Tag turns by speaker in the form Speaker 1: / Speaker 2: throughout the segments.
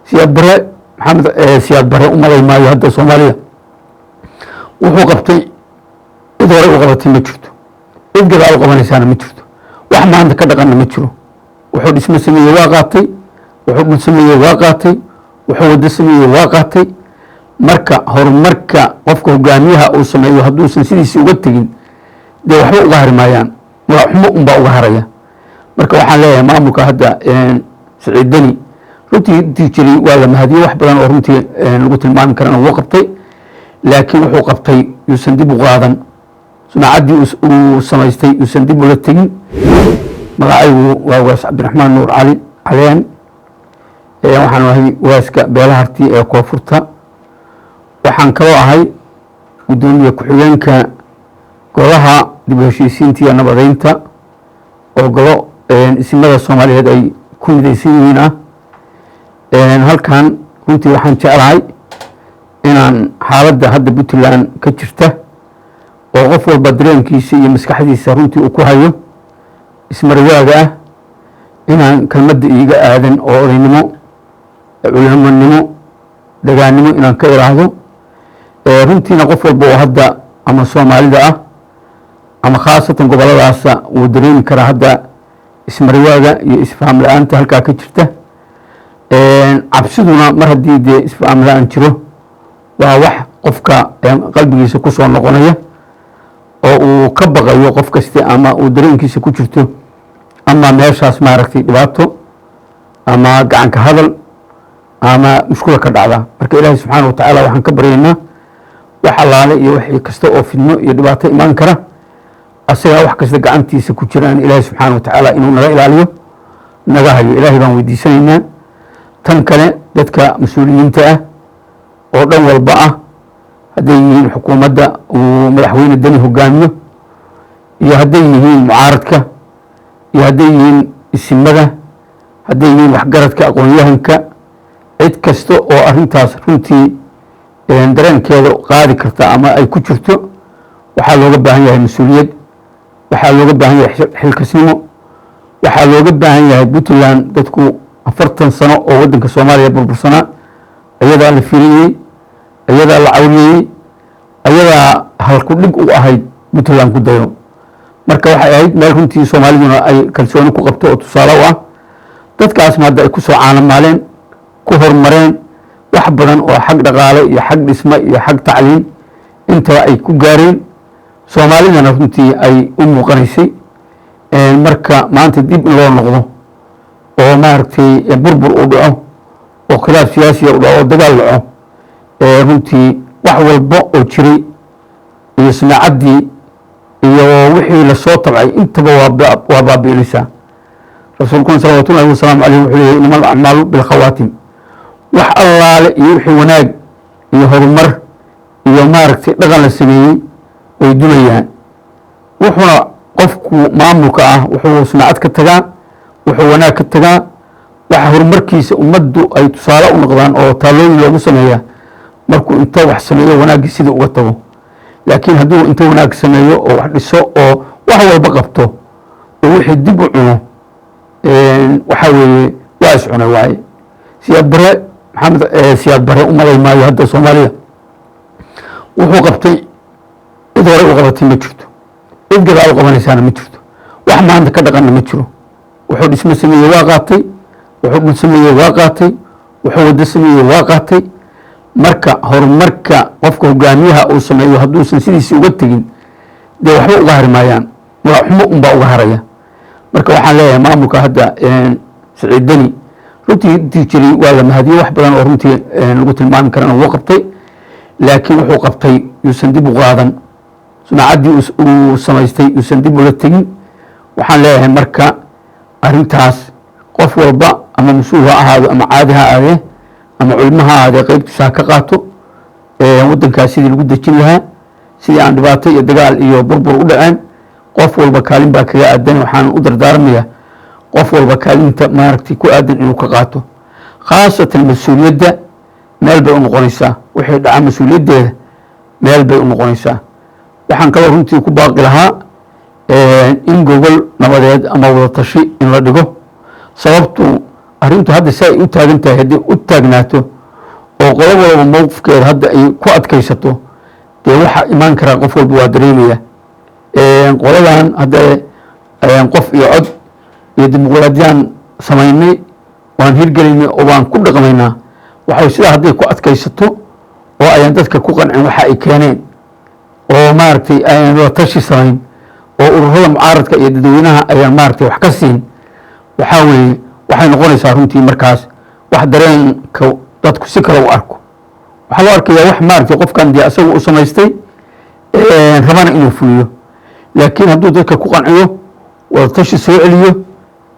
Speaker 1: Siyaad Bare, Maxamed Siyaad Bare, u malay maayo hadda Soomaaliya wuxuu qabtay. Cid hore u qabatay ma jirto, cid gadaal u qabanaysaana ma jirto, wax maanta ka dhaqanna ma jiro. Wuxuu dhismo sameeyey waa qaatay, wuxuu dhul sameeyey waa qaatay, wuxuu waddo sameeyey waa qaatay. Marka horumarka qofka hogaamiyaha uu sameeyo hadduusan sidiisi uga tegin, dee waxba uga hari maayaan, magac xumo unbaa uga haraya. Marka waxaan leeyahay maamulka hadda Siciid Deni runtii intii jiray waa la mahadiyey, wax badan oo runtii lagu tilmaami karana wuu qabtay, laakiin wuxuu qabtay yuusan dib u qaadan, sumacaddii uu samaystay yuusan dib ula tegin. Magacaygu waa Waas Cabdiraxmaan Nuur Cali Caleen. Waxaan ahay waaska beelaha Harti ee Koonfurta. Waxaan kaloo ahay guddoomiye ku-xigeenka golaha dib u heshiisiinta iyo nabadeynta, oo golo isimada Soomaaliyeed ay ku midaysan yihiin ah. Halkan runtii waxaan jeclahay inaan xaaladda hadda Puntland ka jirta, oo qof walba dareenkiisa iyo maskaxdiisa runtii uu ku hayo ismarwaaga ah, inaan kelmadda iiga aadan oo odaynimo, culimonimo, dagaannimo inaan ka iraahdo. Runtiina qof walba oo hadda ama Soomaalida ah ama khaasatan goboladaasa wuu dareemi karaa hadda ismarwaaga iyo isfaham la-aanta halkaa ka jirta. Cabsiduna mar haddii dee isfaham la-aan jiro, waa wax qofka qalbigiisa ku soo noqonaya oo uu ka baqayo qof kaste ama uu dareenkiisa ku jirto ama meeshaas maaragtay dhibaato ama gacanka hadal ama mushkula ka dhacda. Marka Ilaahay subxaana wa tacaala waxaan ka baryaynaa wax allaale iyo wixii kasta oo fidno iyo dhibaato imaan kara, asagaa wax kasta gacantiisa ku jiraan, Ilaahay subxaana wa tacaala inuu naga ilaaliyo, naga hayo, Ilaahay baan weydiisanaynaa. Tan kale, dadka mas-uuliyiinta ah oo dhan walba ah, hadday yihiin xukuumadda uu Madaxweyne Deni hogaamiyo iyo hadday yihiin mucaaradka iyo hadday yihiin isimada, hadday yihiin waxgaradka, aqoon-yahanka, cid kasta oo arrintaas runtii dareenkeeda qaadi karta ama ay ku jirto, waxaa looga baahan yahay mas-uuliyad, waxaa looga baahan yahay xilkasnimo, waxaa looga baahan yahay. Puntland dadku 40 sano oo waddanka Soomaaliya burbursanaa ayadaa la filiyey, ayadaa la cawriyey, ayadaa halku dhig u ahayd Puntland ku dayo. Marka waxay ahayd meel runtii Soomaaliduna ay kalsooni ku qabto oo tusaale u ah, dadkaasna hadda ay ku soo caanamaaleen, ku horumareen wax badan oo xag dhaqaale iyo xag dhisme iyo xag tacliin intaba ay ku gaareen, Soomaalidana runtii ay u muuqanaysay. Marka maanta dib in loo noqdo oo maaragtay burbur uu dhaco oo khilaaf siyaasiya u dhaco oo dagaal dhaco, runtii wax walba oo jiray iyo sumaacaddii iyo wixii lasoo tabcay intaba waa baabi'inaysaa. Rasuulkuna salawaatullahi wasalaamu caleyh wuxuu leeyahy: "Inama alacmaalu bilkhawaatim." Wax allaale iyo wixii wanaag iyo horumar iyo maaragtay dhaqan la sameeyey way dumayaan. Wuxuuna qofku maamulka ah wuxuu sumacad ka tagaa, wuxuu wanaag ka tagaa, waxa horumarkiisa ummaddu ay tusaale u noqdaan oo taalooyin loogu sameeyaa markuu inta wax sameeyo wanaaggii sidii uga tago. Laakiin hadduu inta wanaag sameeyo oo wax dhiso oo wax walba qabto oo wixii dib u cuno, waxaa weeye waa is cunay waaye. Siyaad Bare, Maxamed Siyaad Bare, u malay maayo hadda Soomaaliya wuxuu qabtay. Cid hore u qabatay ma jirto, cid gadaal u qabanaysaana ma jirto, wax maanta ka dhaqanna ma jiro. Wuxuu dhismo sameeyey waa qaatay, wuxuu dhul sameeyey waa qaatay, wuxuu waddo sameeyey waa qaatay. Marka horumarka qofka hogaamiyaha uu sameeyo hadduusan sidiisi uga tegin, dee waxba uga hari maayaan, magac xumo unbaa uga haraya. Marka waxaan leeyahay maamulka hadda Siciid Deni runtii intii jiray waa la mahadiyey, wax badan oo runtii lagu tilmaami karana wuu qabtay, laakiin wuxuu qabtay yuusan dib u qaadan, sumacaddii uu samaystay yuusan dib ula tegin. Waxaan leeyahay marka arrintaas qof walba, ama mas-uul ha ahaado ama caadi ha ahaadee ama culimo ha ahaadee, qeybtiisa ha ka qaato waddankaas sidii lagu dejin lahaa, sidii aan dhibaato iyo dagaal iyo burbur u dhaceen. Qof walba kaalin baa kaga aadan. Waxaan u dardaarmayaa qof walba kaalinta maaragtay ku aadan inuu ka qaato, khaasatan mas-uuliyadda meel bay u noqonaysaa, wixii dhaca mas-uuliyaddeeda meel bay u noqonaysaa. Waxaan kaloo runtii ku baaqi lahaa in gogol nabadeed ama wadatashi in la dhigo. Sababtu Arrintu hadda si ay u taagan tahay hadday u taagnaato oo qodob walba mowqifkeeda hadda ay ku adkaysato, dee waxaa imaan karaa qof walba waa dareemaya. Qoladan hadda qof iyo cod iyo dimuqraadiyaan samaynay, waan hirgelinay oo waan ku dhaqmaynaa, waxay sidaa hadday ku adkaysato oo ayaan dadka ku qancin waxa ay keeneen oo maaragtay ayaan wada tashi samayn oo ururada mucaaradka iyo dadweynaha ayaan maaragtay wax ka siin, waxaa weeye waxay noqonaysaa runtii markaas wax dareenka dadku si kale u arko. Waxaa loo arkayaa wax maaragtay qofkan dee asaga u samaystay rabana inuu fuliyo. Laakiin hadduu dadka ku qanciyo, wada tashi soo celiyo,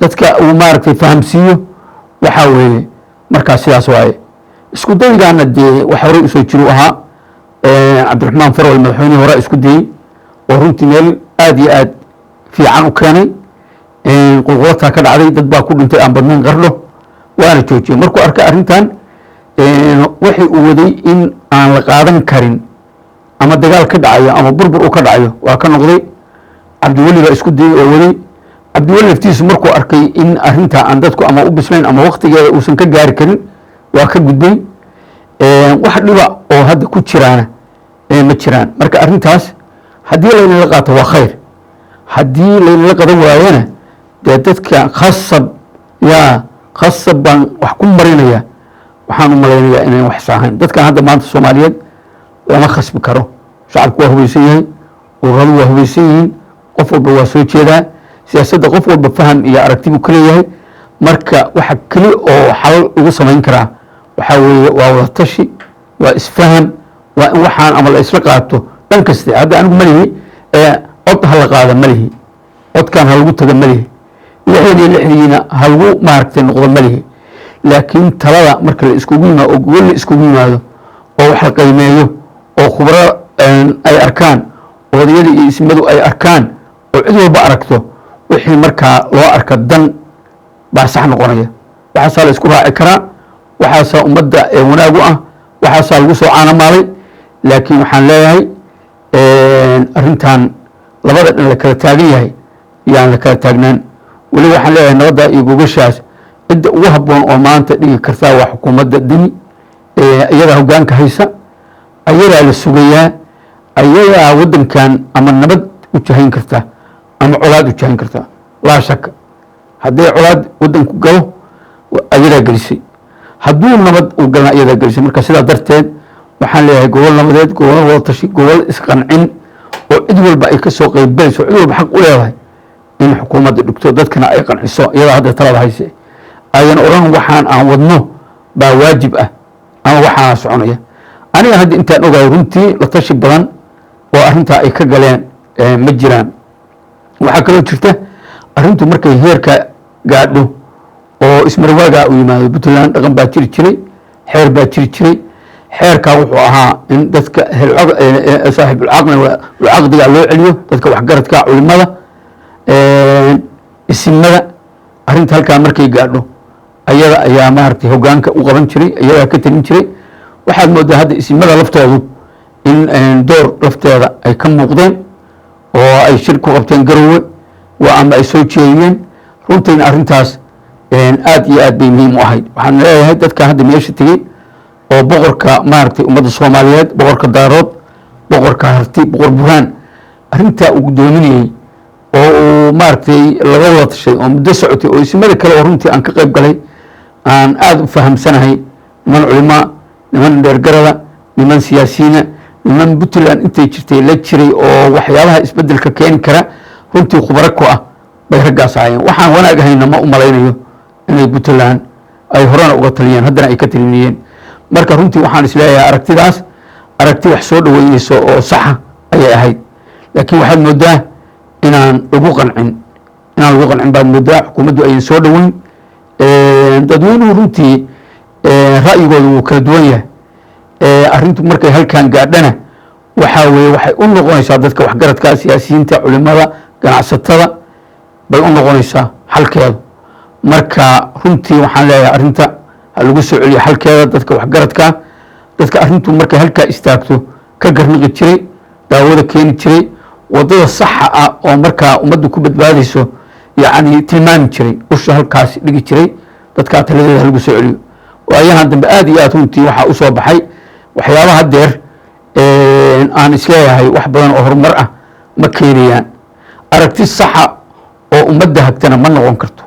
Speaker 1: dadka uu maaragtay fahamsiiyo, waxaa weeye markaas sidaas waaye. Isku daygaana dee wax horey usoo jiru ahaa. Cabdiraxmaan Farwal, madaxweynihii hore, isku dayey oo runtii meel aad iyo aad fiican u keenay. Qulqulataa ka dhacday, dad baa ku dhintay aan badnayn Qardho, waana joojiyey markuu arkay arrintan wixii uu waday in aan la qaadan karin ama dagaal ka dhacayo ama burbur u ka dhacayo, waa ka noqday. Cabdiweli baa isku dayey oo waday. Cabdiweli laftiisu markuu arkay in arrintaa aan dadku ama u bislayn ama waktigeeda uusan ka gaari karin, waa ka gudbay. Wax dhiba oo hadda ku jiraana ma jiraan. Marka arrintaas haddii laynala qaato waa khayr, haddii laynala qadan waayana dee dadka khasab yaa khasab baan wax ku marinaya, waxaan u malaynayaa inayn wax saahayn. Dadkan hadda maanta Soomaaliyeed lama khasbi karo. Shacabku waa hubaysan yahay, ururadu waa hubaysan yihiin, qof walba waa soo jeedaa siyaasadda, qof walba faham iyo aragti buu ka leeyahay. Marka waxa keli oo xalal lagu samayn karaa waxaa weeye waa wada tashi, waa isfaham, waa in waxaan ama la isla qaato dhan kaste. Hadda anigu malihi cod ha la qaada, malihi codkan ha lagu taga, malihi 66-diina ha lagu maaragtay noqdo, malihi. Laakiin talada marka la iskugu yimaado oo gogol la iskugu yimaado oo wax la qiimeeyo oo khubro ay arkaan, odayada iyo ismadu ay arkaan oo cid walba aragto, wixii markaa loo arka dan baa sax noqonaya. Waxaasaa la isku raaci karaa, waxaasaa ummadda wanaag u ah, waxaasaa lagu soo caanamaalay. Laakiin waxaan leeyahay arrintan labada dhan la kala taagan yahay yaan la kala taagnaan. Weli waxaan leeyahay nabadda iyo gogashaas cidda ugu habboon oo maanta dhigi kartaa waa xukuumadda Deni. Iyadaa hoggaanka haysa, ayadaa la sugayaa, ayadaa waddankan ama nabad u jahayn karta ama colaad u jahayn karta. Laa shaka hadday colaad waddanku galo ayadaa gelisay, hadduu nabad uu galna ayadaa gelisay. Marka sidaa darteed waxaan leeyahay gobol nabadeed, gobol wada tashi, gobol isqancin oo cid walba ay ka soo qaybgalayso, cid walba xaq u leedahay in xukuumadda dhigto, dadkana ay qanciso. Iyadaa hadda talada hayse, ayan odhan waxaan aan wadno baa waajib ah ama waxaana soconaya. Aniga hadda intaan ogahay runtii la tashi badan oo arrintaa ay ka galeen ma jiraan. Waxaa kaloo jirta arrintu markay heerka gaadho oo ismarwaagaa u yimaado, Puntland dhaqan baa jiri jiray, xeer baa jiri jiray. Xeerkaa wuxuu ahaa in dadka saaxibulcaqdiga loo celiyo, dadka waxgaradka, culimada, isimada. Arrinta halkaa markay gaadho ayada ayaa maaragtay hoggaanka u qaban jiray, iyadaa ka telin jiray. Waxaad moodaa hadda isimada laftoodu in door lafteeda ay ka muuqdeen oo ay shir ku qabteen Garowe waa ama ay soo jeediyeen. Runtiina arrintaas aad iyo aad bay muhiim u ahayd. Waxaan leeyahay dadka hadda meesha tegey oo boqorka maaragtay ummadda Soomaaliyeed, boqorka Daarood, boqorka Harti, Boqor Burhaan, arrintaa uu guddoominayey oo uu maaragtay laga wada tashay oo muddo socotay oo isimada kale oo runtii aan ka qayb galay aan aada u fahamsanahay, niman culimaa, niman dheergarada, niman siyaasiyiina, niman Puntland intay jirtay la jiray oo waxyaabaha isbeddelka keeni kara runtii khubaro ku ah bay raggaas ahaayeen. Waxaan wanaag ahayna ma u malaynayo inay Puntland ay horena uga taliyeen, haddana ay ka talinayeen. Marka runtii waxaan isleeyahay aragtidaas aragti wax soo dhaweyneyso oo saxa ayay ahayd, laakiin waxaad moodaa inaan lagu qancin, inaan lagu qancin baad moodaa. Xukuumaddu ayan soo dhaweyn. Dadweynuhu runtii ra'yigooda wuu kala duwan yahay. Arrintu markay halkan gaadhana waxaa weeye waxay u noqonaysaa dadka waxgaradka, siyaasiyiinta, culimada, ganacsatada bay u noqonaysaa xalkeedu. Marka runtii waxaan leeyahay arrinta ha lagu soo celiyo xalkeeda dadka waxgaradka, dadka arrintu markay halkaa istaagto ka garniqi jiray, daawada keeni jiray, waddada saxa ah oo markaa ummaddu ku badbaadayso yacni tilmaami jiray, usha halkaas dhigi jiray. Dadkaa taladeeda halagu soo celiyo. Waayahan dambe aad iyo aad runtii waxaa u soo baxay waxyaaba haddeer aan isleeyahay wax badan oo horumar ah ma keenayaan, aragti saxa oo ummadda hagtana ma noqon karto.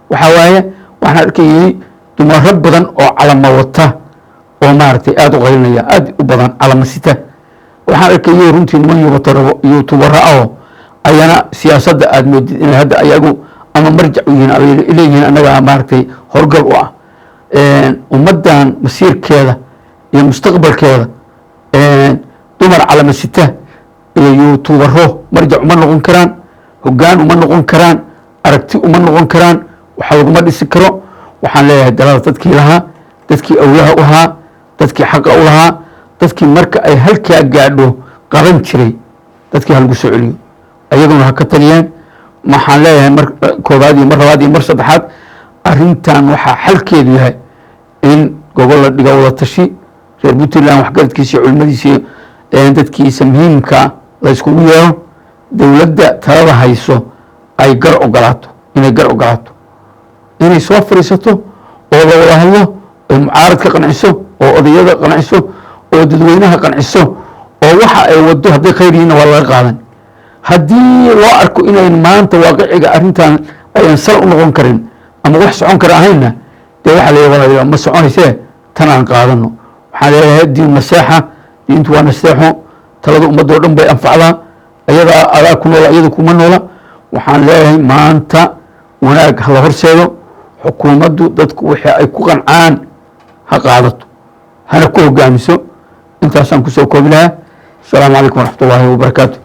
Speaker 1: Waxaa waaye, waxaan arkayay dumaro badan oo calamo wata oo maaragtay aada u qaylinaya, aada u badan, calamo sita. Waxaan arkayay runtii niman YouTubero ah oo ayana siyaasadda aada moodid inay hadda ayagu ama marjac u yihiin ama leeyihiin annagaa maaragtay horgal u ah ummaddan masiirkeeda iyo mustaqbalkeeda. Dumar calamo sita iyo YouTubero marjac uma noqon karaan, hoggaan uma noqon karaan, aragti uma noqon karaan, waxa laguma dhisi karo. Waxaan leeyahay dalada dadkii lahaa, dadkii awlaha u ahaa, dadkii xaqa u lahaa, dadkii marka ay halkaa gaadho qaban jiray, dadkii ha lagu soo celiyo, ayaguna ha ka taliyeen. Waxaan leeyahay mar koobaad iyo mar labaad iyo mar saddexaad, arrintan waxaa xalkeedu yahay in gogol la dhigo, wada tashi reer Puntland, waxgaradkiisa iyo culimadiisa iyo dadkiisa muhiimka la iskugu yeero, dowladda talada hayso ay gar ogolaato, inay gar ogolaato, inay soo fadhiisato oo la wada hadlo, oy mucaaradka qanciso oo odayada qanciso oo dadweynaha qanciso, oo waxa ay wado hadday khayr yihiinna waa laga qaadan, haddii loo arko inayn maanta waaqiciga arrintan ayan sal u noqon karin ama wax socon kara ahaynna, dee waxaa la walaalayaal, ma soconaysee, tan aan qaadano. Waxaan leeyahay diin naseexa, diintu waa naseexo, talada ummadda oo dhan bay anfacdaa. Ayadaa adaa ku noola, iyada kuma noola. Waxaan leeyahay maanta wanaag hala horseedo. Xukuumaddu dadku wixii ay ku qancaan ha qaadato, hana ku hogaamiso. Intaasaan kusoo koobi lahaa. Asalaamu calaykum waraxmat ullaahi wabarakaatu.